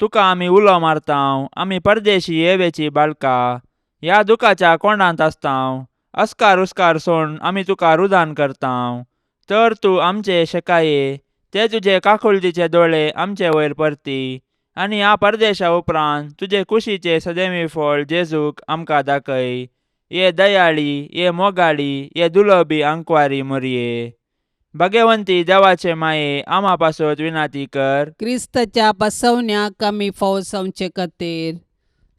तुका आमी उलो मारतांव, आमी परदेशी येवेची बाळका, ह्या दुखाच्या कोंडांत आसतांव. अस्कार उस्कार सोड आमी तुका रुदान करतांव, तर तूं आमचे शेकाये ते तुजे काकुळतीचे दोळे आमचे वयर परती आनी ह्या परदेशा उपरांत तुजे कुशीचे सदैवी फळ जेजूक आमकां दाखय. ये दयाळी, ये मोगाळी, ये दुलबी आंकवारी मोरये, भगवंती देवाचे माये, आमा पासत विनाती कर. क्रिस्ताच्या बसवण्याक आमी फावो जावचे खातीर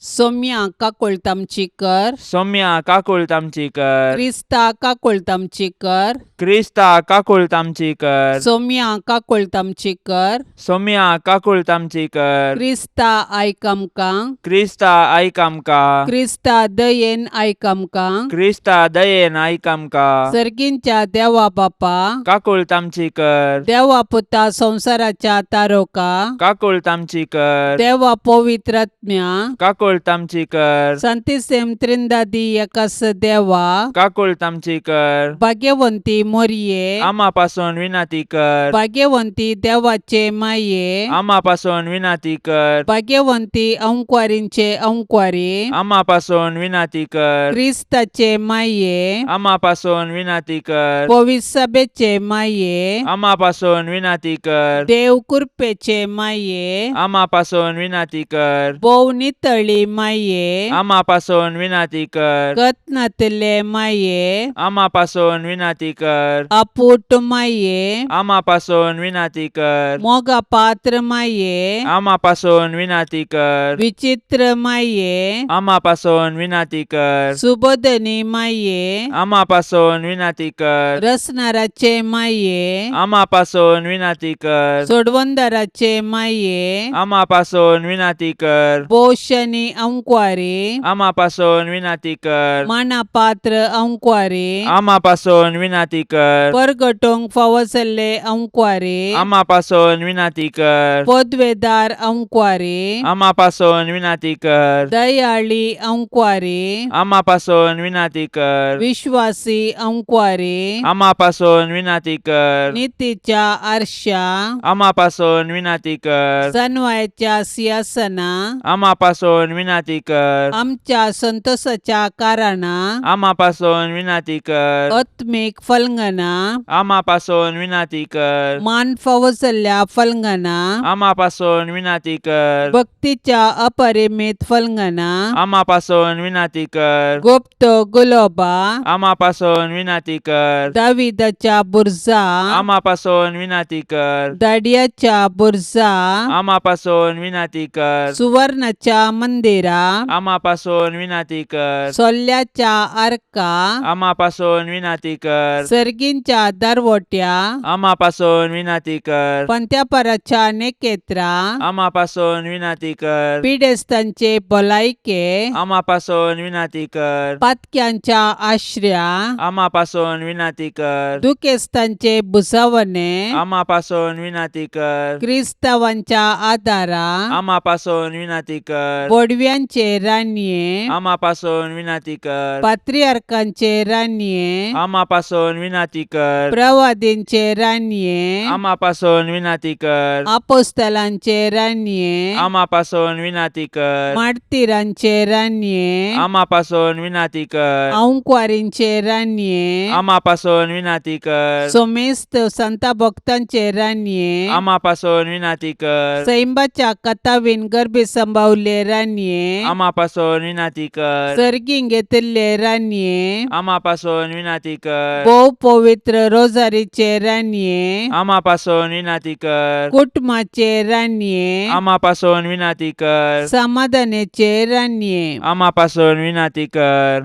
सोम्या काकुळट आमची कर. सौम्या काकुळट आमची कर. क्रिस्ता काकुळट आमची कर. क्रिस्ता काकुळट आमची कर. सोम्या काकुळट आमची कर. सौम्या काकुळट आमची कर. क्रिस्ता आयक आमकां. क्रिस्ता आयक आमकां. क्रिस्ता दयेन आयक आमकां. क्रिस्ता दयेन आयक आमकां. सर्गींच्या देवा बापा, काकुळट आमची कर. देवा पुता संवसाराच्या तारोका, काकुळट आमची कर. देवा पवित्रात्म्या, काकुळट आमची कर. संतिसेम त्रिंदादी एकास देवा, काकुळट आमची कर. भाग्यवंती मोरये, आमा पासून विनंती कर. भाग्यवंती देवाचे माये, आमा पासून विनंती कर. भाग्यवंती अंकवारींचे अंकवारी, आमा पासून विनंती कर. क्रिस्ताचे माये, आमा पासून विनंती कर. पविसभेचे माये, आमा पासून विनंती कर. देव कृपेचे माये, आमा पासून विनंती कर. भोव नितळी माये, आमा पासून विनंती कर. कत्नातले माये, आमा पासून विनंती कर. अपूट माये, आमा पासून विनंती कर. मोगा पात्र माये, आमा पासून विनंती कर. विचित्र माये, आमा पासून विनंती कर. सुबोधनी माये, आमा पासून विनंती कर. रसनाराचे माये, आमा पासून विनंती कर. सोडवंदाराचे माये, आमा पासून विनंती कर. पोशनी अंकवारी, आमा पासून विनंती कर. मानापात्र अंकवारी, आमा पासून विनंती कर. परगटोंक फावो जाल्ले अंकवारी, आमा पासून विनंती कर. पदवेदार अंकवारी, आमा पासून विनंती कर. दयाळी अंकवारी, आमा पासून विनंती कर. विश्वासी अंकवारी, आमा पासून विनंती कर. नितीच्या आरशा, आमा पासून विनंती कर. सनवायच्या सिंहासना, आमा पासून विनंती कर. आमच्या संतोषाच्या कारणा, आमा पासून विनंती कर. आत्मीक फलंगना, आमा पासून विनंती कर. मान फावो जाल्ल्या फलंगना, आमा पासून विनंती कर. भक्तीच्या अपरिमित फलंगना, आमा पासून विनंती कर. गुप्त गुलोबा, आमा पासून विनंती कर. दाविदाच्या बुर्जा, आमा पासून विनंती कर. दाडियाच्या बुर्जा, आमा पासून विनंती कर. सुवर्णाच्या मंदिरा, आमा पासून विनंती कर. सोल्ल्याच्या आर्का, आमा पासून विनंती कर. सर्गींच्या दरवट्या, आमा पासून विनंती कर. पंत्यापराच्या नेकेत्रा, आमा पासून विनंती कर. पिडेस्तांचे भलायके, आमा पासून विनंती कर. पातक्यांच्या आश्र्या, आमा पासून विनंती कर. दुखेस्तांचे भुजवणे, आमा पासून विनंती कर. क्रिस्तावांच्या आदारा, आमा पासून विनंती कर. बोडव्या बडव्यांचे रानये, आमा पासून विनाती कर. पात्रियार्कांचे रानये, आमा पासून विनाती कर. प्रवादींचे रानये, आमा पासून विनाती कर. आपोस्तलांचे रानये, आमा पासून विनाती कर. मार्तीरांचे रानये, आमा पासून विनाती कर. आंकवारींचे रानये, आमा पासून विनाती कर. सोमेस्त संता भक्तांचे रानये, आमा पासून विनाती कर. सैंबाच्या कथावीन गर्भी संभावले रानये, आमा पासून विनाती कर. सर्गीं घेतिल्ले रानये, आमा पासून विनाती कर. भोव पवित्र रोजारीचे रानये, आमा पासून विनाती कर. कुटुंबाचे रानये, आमा पासून विनाती कर. समाधानाचे रानये. आमा पासून विनाती कर.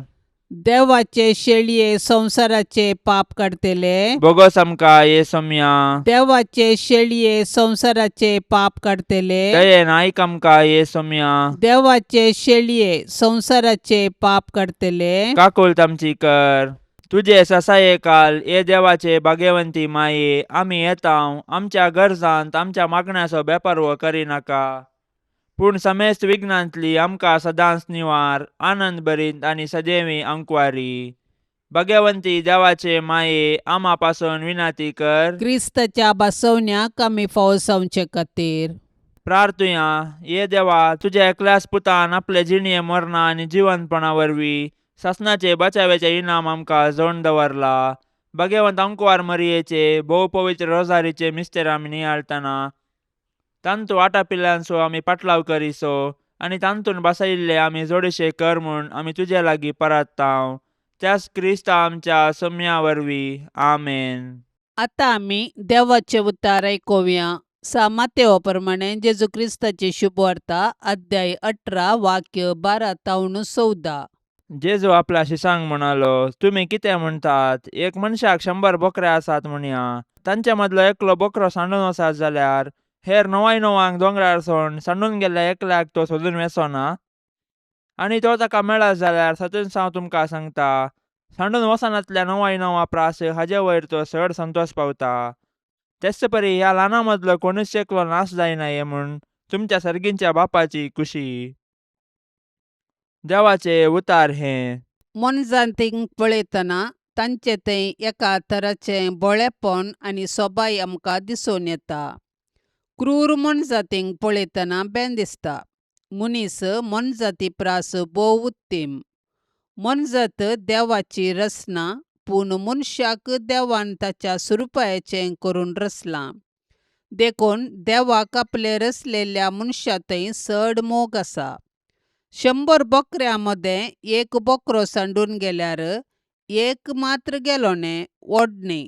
देवाचे शेळये संवसाराचे पाप काडतले, बोगोस आमकां ये सोम्या. देवाचे शेळये संवसाराचे पाप काडतले, दयेन आयक आमकां ये सोम्या. देवाचे शेळये संवसाराचे पाप काडतले, काकुळट आमची कर. तुजे ससाये काल ये देवाचे भाग्यवंती माये, आमी येताव आमच्या गरजांत आमच्या मागण्याचो बेपारवो करिनाका, पूण समेस्त विघ्नांतली आमकां सदांच निवार, आनंद भरीत आनी सदैवी अंकवारी. भाग्यवंती देवाचे माये, आमा पासून विनाती कर. क्रिस्ताच्या बसवण्याक आमी फावो जावचे खातीर. प्रार्थुया. ये देवा, तुज्या एकल्याच पुतान आपले जिणये मरणा आनी जिवंतपणा वरवीं सासणाचे बचाव्याचे इनाम आमकां जोडून दवरला. भाग्यवंत अंकवार मरियेचे भोव पवित्र रोजारीचे मिस्तेर आमी नियाळतना तांतू आटापिल्ल्यांचो आमी पाटलाव करिसो आनी तांतून बसयिल्ले आमी जोडशे कर म्हूण आमी तुजे लागीं परात्तांव, त्याच क्रिस्ता आमच्या सम्या वरवीं. आमेन. आतां आमी देवाचें उतार आयकुया. मातेवा प्रमाणे जेजू क्रिस्ताची शुभवार्ता, अध्याय 18, वाक्य 12 तावन 14. जेजू आपल्या शिसांक म्हणालो, तुमी कितें म्हणटात? एक मनशाक 100 बोकरे आसात म्हणया, तांचे मदलो एकलो बोकरो सांडून वचत जाल्यार हेर 99 दोंगरार सोडून सांडून गेल्ल्या एकल्याक तो सोदून वेचो ना? आनी तो ताका मेळत जाल्यार सतून हांव तुमकां सांगता, सांडून वचनातल्या 99 प्रास हाजे वयर तो चड संतोश पावता. तेच परी ह्या ल्हाना मदलो कोणूच एकलो नाश जायना हे म्हूण तुमच्या सर्गींच्या बापाची खुशी. देवाचे उतार हें. मोनजातींक पळयतना तांचे थंय एका तराचें भोळेपण आनी सोबाय आमकां दिसून येता. क्रूर मोनजातींक पळयतना बेन दिसता. मनीस मोनजाती प्रास भोव उत्तीम. मोनजात देवाची रचना, पूण मनशाक देवान ताच्या सुरुपायाचें करून रचलां, देखून देवाक आपले रचलेल्या मनशा थंय चड मोग आसा. 100 बोकऱ्यां मदें एक बोकरो सांडून गेल्यार एक मात्र गेलो न्ही व्हड न्ही,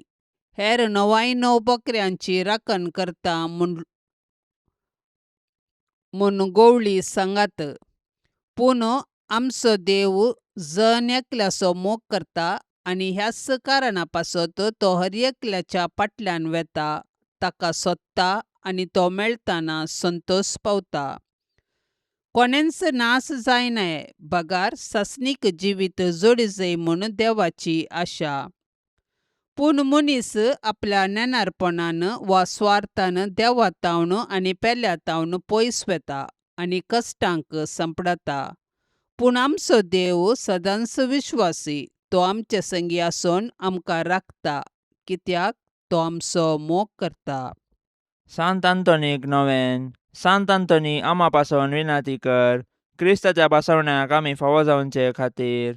हेर 99 बोकऱ्यांची राखण करता म्हूण गवळी सांगात. पूण आमचो देव जण एकल्याचो मोग करता आनी ह्याच कारणा पासत तो हर एकल्याच्या फाटल्यान वेता, ताका सोदता आनी तो मेळटना संतोश पावता. कोणेंच नाश जायना बगार सासणीक जिवीत जोडी जाय म्हूण देवाची आशा. पूण मनीस आपल्या नेणारपणान वा स्वार्थान देवा तावन आनी पेल्या तावन पयस वेता आनी कश्टांक सांपडटा. पूण आमचो देव सदांच विश्वासी, तो आमचे संगी आसून आमकां राखता, कित्याक तो आमचो मोग करता. सांत आंतोनीक नवेन. सांत आंतोनी, आमा पासून विनाती कर, क्रिस्ताच्या बसवण्याक आमी फावो जावचे खातीर.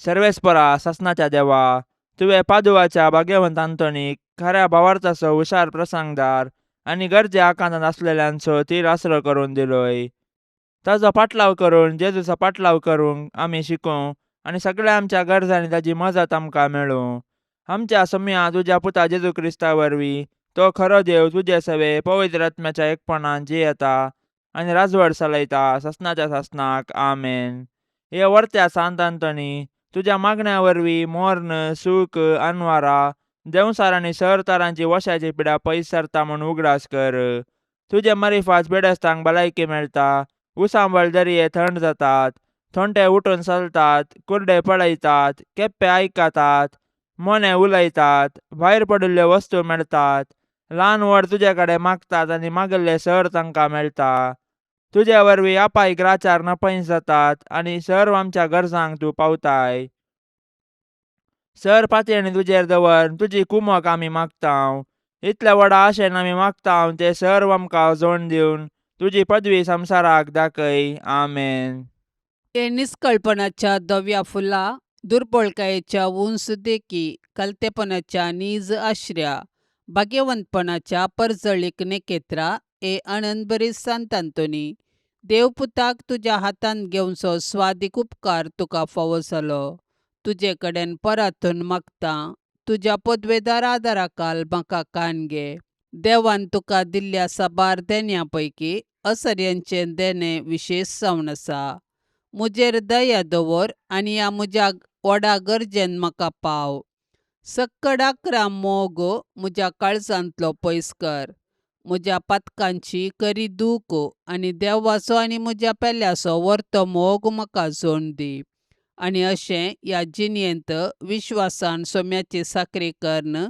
सर्वेस्परा सासणाच्या देवा, तुवें पादुवाच्या भाग्यवंत आंतोनीक खऱ्या भावार्थाचो हुशार प्रसंगदार आनी गरजे आकांतांत आसलेल्यांचो तीर आसरो करून दिलोय. ताजो पाटलाव करून जेजूचो पाटलाव करूंक आमी शिकूं आनी सगळ्या आमच्या गरजांनी ताजी मजत आमकां मेळूं. आमच्या सम्या तुज्या पुता जेजू क्रिस्ता वरवीं, तो खरो देव, तुजे सवे पवित्र आत्म्याच्या एकपणान जियेता आनी राजवट चलयता सासणाच्या सासणाक. आमेन. हे वर्त्या सांत आंतोनी, तुज्या मागण्या वरवीं मोर्न सूख अनवारा देंवसार आनी सरतारांची वशाची पिडा पयस सरता म्हूण उगडास कर. तुजे मारिफात पिडेस्तांक भलायकी मेळटा, उसांबळ दर्ये थंड जातात, थोंटे उठून चलतात, कुर्डे पळयतात, केप्पे आयकतात, मोने उलयतात, भायर पडिल्ल्यो वस्तू मेळटात, ल्हान व्हड तुजे कडेन मागतात आनी मागिल्लें सर तांकां मेळटा. तुजे वरवीं आपाय ग्राचार नपयस जातात आनी सर्व आमच्या गरजांक तूं पावताय. सर पातयेणी तुजेर दवर तुजी कुमक आमी मागतांव. इतल्या व्हडा आशेन आमी मागतांव ते सर्व आमकां जोण दिवन तुजी पदवी संवसाराक दाखय. आमेन. हे निस्कळपणाच्या धव्या फुला, दुर्बळकायेच्या उंच देखी, कलतेपणाच्या नीज आश्र्या, भाग्यवंतपणाच्या परजळीक नेकेत्रा, हे आनंदभरीत सांत आंतोनी, देवपुताक तुज्या हातांत घेवचो स्वादीक उपकार तुका फावो जालो. तुजे कडेन परातून मागतां, तुज्या पदवेदार आदाराखाल म्हाका कान घे. देवान तुका दिल्ल्या साबार देण्या पैकी असऱ्यांचें देणें विशेश जावन आसा. म्हजेर दया दवर आनी ह्या म्हज्या व्हडा गरजेन म्हाका पाव. सक्कड आकरा मोग म्हज्या काळजांतलो पयस कर. म्हज्या पातकांची करी दूख आनी देवाचो आनी म्हज्या पेल्याचो वर्तो मोग म्हाका जोड दी. आनी अशें ह्या जिणेंत विश्वासान सोम्याची साकरी करून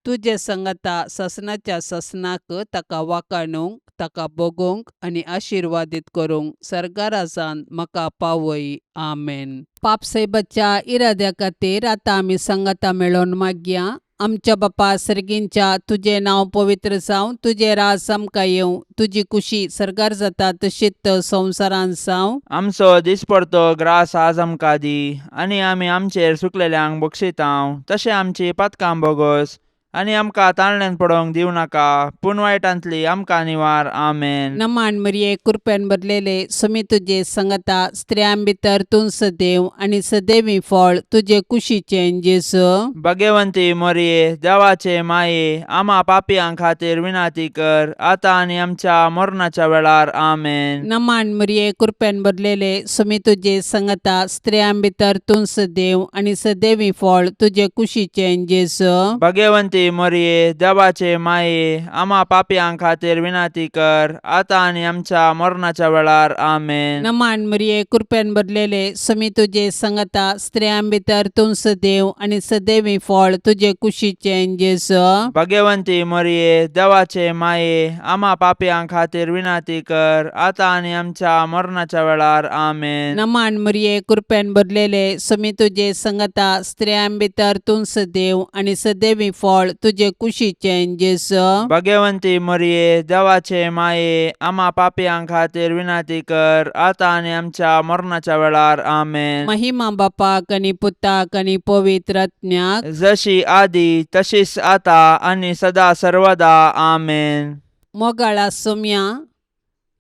तुजे संगता ससनाच्या ससनाक ताका वाकाणूंक, ताका भोगोवंक आनी आशिर्वादीत करूंक सर्गाराजान म्हाका पावय. आमेन. पापसायबाच्या इराद्या खातीर आतां आमी संगता मेळोवन मागया. आमच्या बापा सर्गींच्या, तुजें नांव पवित्र जावं, तुजें राज आमकां येवं, तुजी कुशी सर्गार जाता तशीच संवसारांत जावं. आमचो दिसपडतो ग्रास आज आमकां दी आनी आमी आमचेर सुकलेल्यांक बक्षितांव तशें आमची पातकां बोगोस आनी आमकां ताळण्यान पडोवंक दिवं नाका पूण वायटांतली आमकां निवार. आमेन. नमान मरिये, कृपेन भरलेले, सुमी तुजे संगता, स्त्रियां भितर तूं सदैव आनी सदैवी फळ तुजे कुशीचें जेजू. भगवंती मोरये, देवाचे माये, आमा पापयां खातीर विनाती कर आतां आनी आमच्या मरणाच्या वेळार. आमेन. नमान मरिये, कृपेन भरलेले, सुमी तुजे संगता, स्त्रियां भितर तूं सदैव आनी सदैवी फळ तुजे कुशीचें जेजू. भगवंती मोरये, देवाचे माये, आमा पापयां खातीर विनाती कर आतां आनी आमच्या मरणाच्या वेळार. आमेन. नमान मरिये, कृपेन भरलेले, सुमी तुजे संगता, स्त्रियां भितर तूं सदैव आनी सदैवी फळ तुजे कुशीचें जेजू. भगवंती मोरये, देवाचे माये, आमा पापयां खातीर विनाती कर आतां आनी आमच्या मरणाच्या वेळार. आमेन. नमान मरिये, कृपेन भरलेले, सुमी तुजे संगता, स्त्रियां भितर तूं सदैव आनी सदैवी फळ तुजे कुशीचें जेजू. भगवंती मोरये, देवाचे माये, आमा पापयां खातीर विनाती कर आतां आनी आमच्या मरणाच्या वेळार. आमेन. महिमा बापाक आनी पुताक आनी पवित्र आत्म्याक, जशी आदी तशीच आता आनी सदा सर्वदा. आमेन. मोगाळा सोम्या,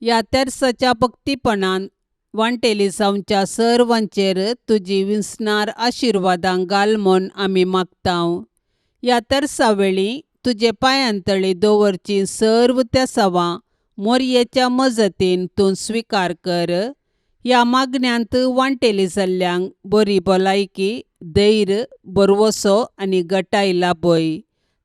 ह्या तेर्साच्या भक्तीपणान वांटेली जावच्या सर्वांचेर तुजी विसणार आशिर्वादां घाल म्हूण आमी मागतांव. ह्या तेर्सा वेळी तुजे पांयांतळी दवरची सर्व तेसावां मोरयेच्या मजतीन तूं स्विकार कर. ह्या मागण्यांत वांटेली जाल्ल्यांक बरी भलायकी, धैर्य, भरवसो आनी गटाय लाभय.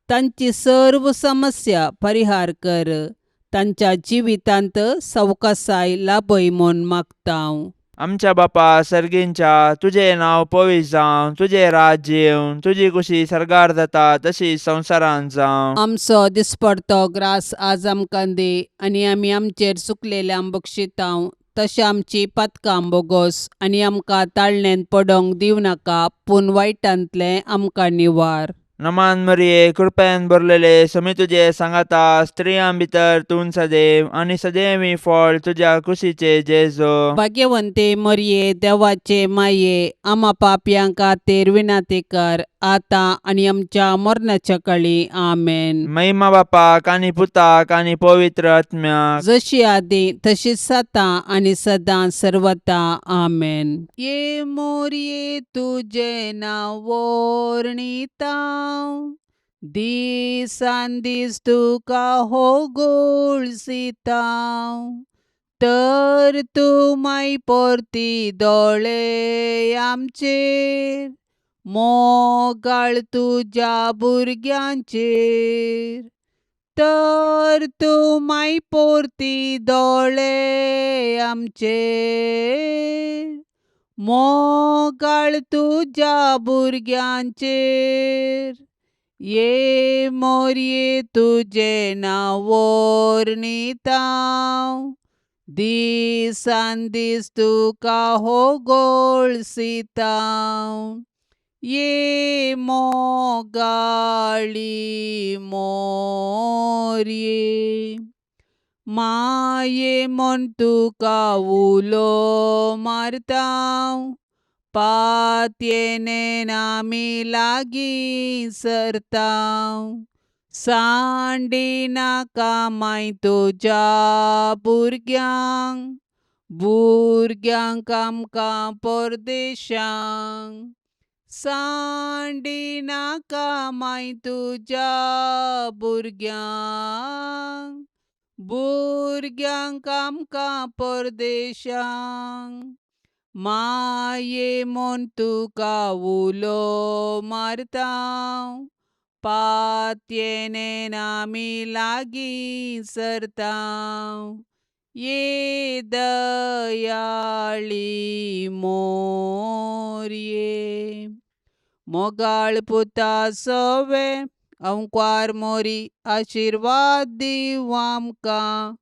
तांची सर्व समस्या परिहार कर. तांच्या जिवितांत सवकासाय लाभय म्हूण मागतांव. आमच्या बापा सर्गींच्या, तुजें नांव पवित्र जावं, तुजें राज्य येवं, तुजी कुशी सर्गार जाता तशी संवसारांत जावं. आमचो दिसपडतो ग्रास आज आमकां दी आनी आमी आमचेर चुकलेल्यांक बक्षितांव तशें आमची पातकां बोगोस आनी आमकां ताळणेंत पडोवंक दिवं नाका पूण वायटांतलें आमकां निवार. नमान मरिये, कृपेन भरलेले, समी तुजे सांगाता, स्त्रियां भितर तूं सदैव आनी सदैवी फळ तुज्या कुशीचे जेजो. भाग्यवंते मरिये, देवाचे माये, आमा पापयां खातीर विनंती कर आतां आनी आमच्या मरणाच्या काळी. आमेन. महिमा बापाक आनी पुताक आनी पवित्र आत्म्याक, जशी आदी तशीच आतां आनी सदां सर्वता. आमेन. ये मोरये तुजें नांव वर्णितां, दिसान दीस तुका हो गोळसितां, तर तूं माय परती दोळे आमचेर, मोगाळ तुज्या भुरग्यांचेर, तर तूं माय परती दोळे आमचेर, मोगाळ तुज्या भुरग्यांचेर. ये मोरये तुजें नांव वर्णितां, दिसान दीस तुका हो गोळसितां ये मोगाळी मोरये माये म्हण तुका उलो मारता पातयेन आमी लागीं सरता सांडिनाका माय तुज्या भुरग्यांक भुरग्यांक आमकां परदेशांक सांडिनाका माय तुज्या भुरग्यांक भुरग्यांक आमकां परदेशांक माये म्हण तुका उलो मारता पातयेन आमी लागीं सरता ये दयाळी मोरये मोगाळ पुता सवे अंकवार मोरी आशिर्वाद दीव आमकां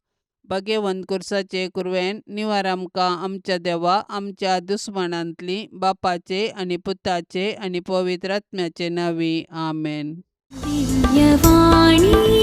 भाग्यवंत कुर्साचे कुरवेन निवार आमकां आमच्या देवा आमच्या दुस्मानांतली बापाचे आनी पुताचे आनी पवित्र आत्म्याचे नांवी आमेन. दिव्यवाणी.